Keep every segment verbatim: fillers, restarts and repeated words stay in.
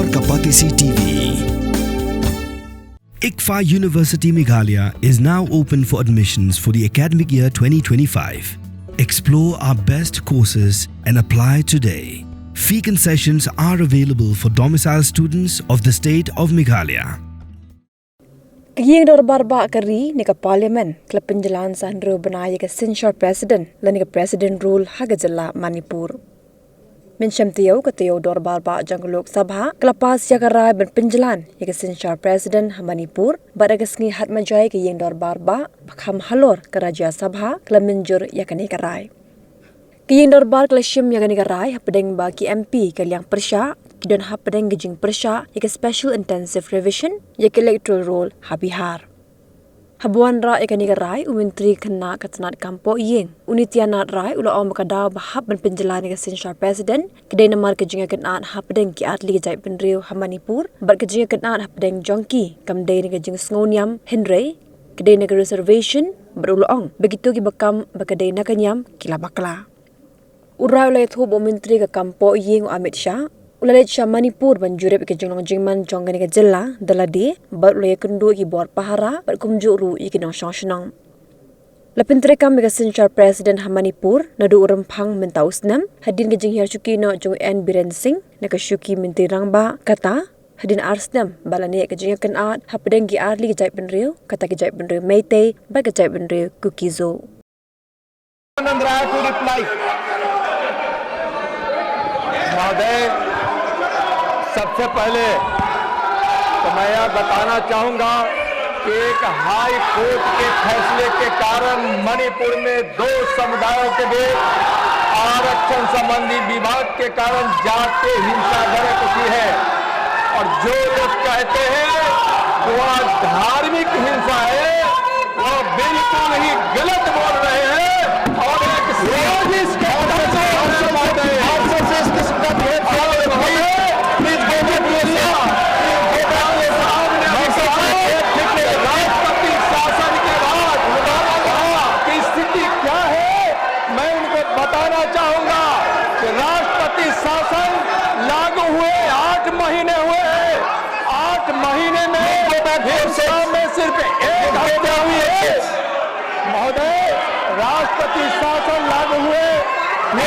Kapatisi T V. ICFAI University Meghalaya is now open for admissions for the academic year twenty twenty-five. Explore our best courses and apply today. Fee concessions are available for domicile students of the state of Meghalaya. Ka Ïing Dorbar Bah ka Ri ne ka Parliament ka la pynjlan sa hynriew bnai ïa ka synshar President lane ka President Rule ha ka jylla Manipur. Mynshem taïew ka taïew Dorbar Bah jong ka Lok Sabha ka la pass ïa ka rai ban pynjlan ïa ka synshar President ha Manipur, bad ha ka sngi Hatmaja ka Ïing Dorbar Bah ba kham halor ka Rajya Sabha ka la mynjur ïa kane ka rai. Ka Ïing Dorbar ka la shim ïa kane ka rai hapdeng ba ki M P ka liang pyrshah ki don hapdeng ka jingpyrshah ïa ka Special Intensive Revision ïa ka Electoral Roll ha Bihar. Haba wanrah ïa kane ka rai, u Myntri khynnah ka tnad kam poh ïing, u Nityanand Rai, u la ong ba ka daw ba hap ban pynjlan ïa ka synshar President ka dei namar ka jingïakynad hapdeng ki artylli ki jaitbynriew ha Manipur bad ka jingïakynad hapdeng jong ki kam dei na ka jingsngewniam, hynrei ka dei na ka reservation, bad u la ong ba kito kiba kam ba ka dei na ka niam ki la bakla. U rai u la ïathuh ba u Myntri ka kam poh ïing u Amit Shah u la leit sha Manipur ban jurip ïa ka jinglong jingman jong kane ka jylla da lade, bad u la ïakynduh ïa ki bor pahara bad kumjuh ruh ïa ki nongshong shnong. La pyntreikam ïa ka synshar President ha Manipur naduh u Rymphang mynta u snem, hadien ka jinghiar shuki noh jong u N Biren Singh na ka shuki Myntri Rangbah, kata hadien ar snem ba la neh ka jingïakynad hapdeng ki artylli ki jaitbynriew, kata ki jaitbynriew Meitei bad ka jaitbynriew Kuki-Zo. Anand Rai to reply. महोदय, सबसे पहले तो मैं यह बताना चाहूंगा कि एक हाई कोर्ट के फैसले के कारण मणिपुर में दो समुदायों के बीच आरक्षण संबंधी विवाद के कारण जातीय हिंसा भड़क उठी है और जो लोग कहते हैं कि वह धार्मिक हिंसा है, वो बिल्कुल ही गलत बोल रहे हैं और एक साजिश के तहत बोल रहे हैं। राष्ट्रपति शासन के बाद की स्थिति क्या है, मैं उनको बताना चाहूंगा कि राष्ट्रपति शासन लागू हुए आठ महीने हुए हैं। आठ महीने में हिंसा में सिर्फ एक हत्या हुई है। महोदय, राष्ट्रपति शासन लागू हुए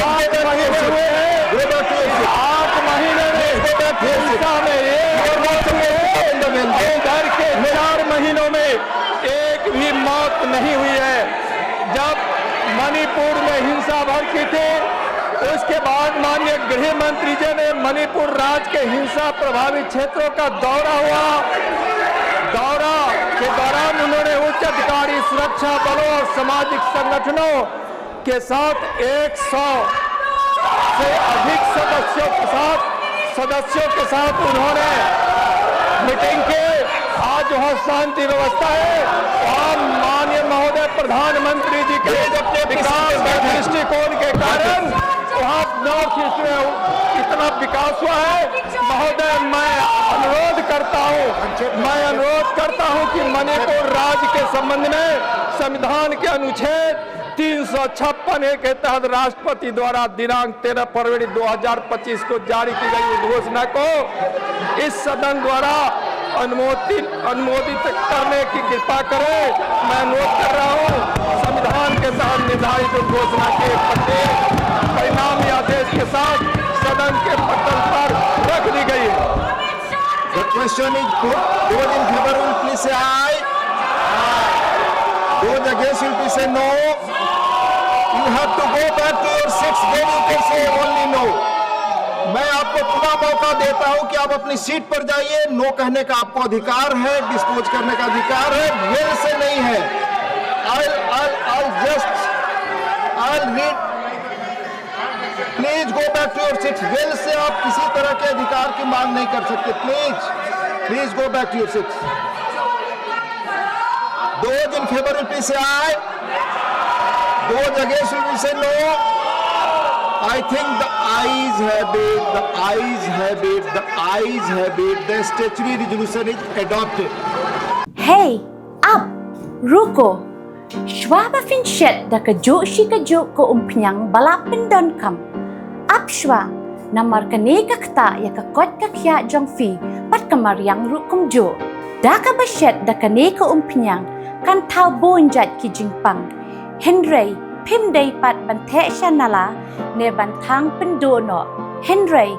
आठ महीने हुए हैं। आठ महीने में हिंसा में एक मौत हुई है। इधर के चार महीनों में एक भी मौत नहीं हुई है। जब मणिपुर में हिंसा भड़की थी, उसके बाद माननीय गृह मंत्री जी ने मणिपुर राज्य के हिंसा प्रभावित क्षेत्रों का दौरा हुआ। दौरा के दौरान उन्होंने उच्च अधिकारी, सुरक्षा बलों और सामाजिक संगठनों के साथ एक सौ से अधिक सदस्यों के साथ, सदस्यों के साथ उन्होंने मीटिंग की। आज वहाँ शांति व्यवस्था है। वहाँ माननीय महोदय प्रधानमंत्री जी के विकास के दृष्टिकोण के कारण वहाँ नॉर्थ ईस्ट में इतना विकास हुआ है। महोदय, मैं अनुरोध करता हूँ, मैं अनुरोध करता हूँ कि मणिपुर राज्य के संबंध में संविधान के अनुच्छेद तीन सौ छप्पन ए के तहत राष्ट्रपति द्वारा दिनांक तेरह फरवरी दो हज़ार पच्चीस को जारी की गई उद्घोषणा को इस सदन द्वारा अनुमोदित, अनुमोदित करने की कृपा करें। मैं अनुरोध कर रहा हूँ, संविधान के तहत निर्धारित उद्घोषणा के प्रति परिणामी आदेश के साथ सदन के पटल पर रख दी गई है। The question is put. Those in favor will please say aye. Those against will please say no. You have to go back to your seats, then you can say only no. मैं आपको पूरा मौका देता हूं कि आप अपनी सीट पर जाइए। नो कहने का आपको अधिकार है, डिस्पोज करने का अधिकार है, विल से नहीं है। I'll, I'll, I'll just, I'll read. Please go back to your seats. विल से आप किसी तरह के अधिकार की मांग नहीं कर सकते। Please, please go back to your seats. Those in favor will please say aye. Those against will say no. I think the ayes have it, the ayes have it, the ayes have it. The statutory resolution is adopted. Hey, up! Ruko! Shuwa ba phin shet da kajuh shi kajuh ka umphniang ba la pyndonkam, ap shuwa, Namar kane ka ktah ïa ka koit ka khiah jong phi bad ka mariang ruh kumjuh. Da kaba shet da kane ka umphniang kan thaw bun jait ki jingpang. Hynrei phim dei pat ban theh sha nala ne ban thang pynduh noh. Hynrei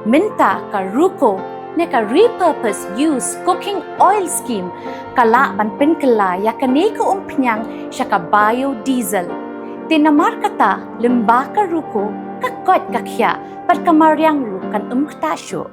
mynta ka RUCO ne ka Repurpose Used Cooking Oil Scheme ka lah ban pynkylla ïa kane ka umphniang sha ka biodiesel. Te namar kata lyngba ka RUCO ka koit ka khiah bad ka mariang ruh kan ym ktah shuh.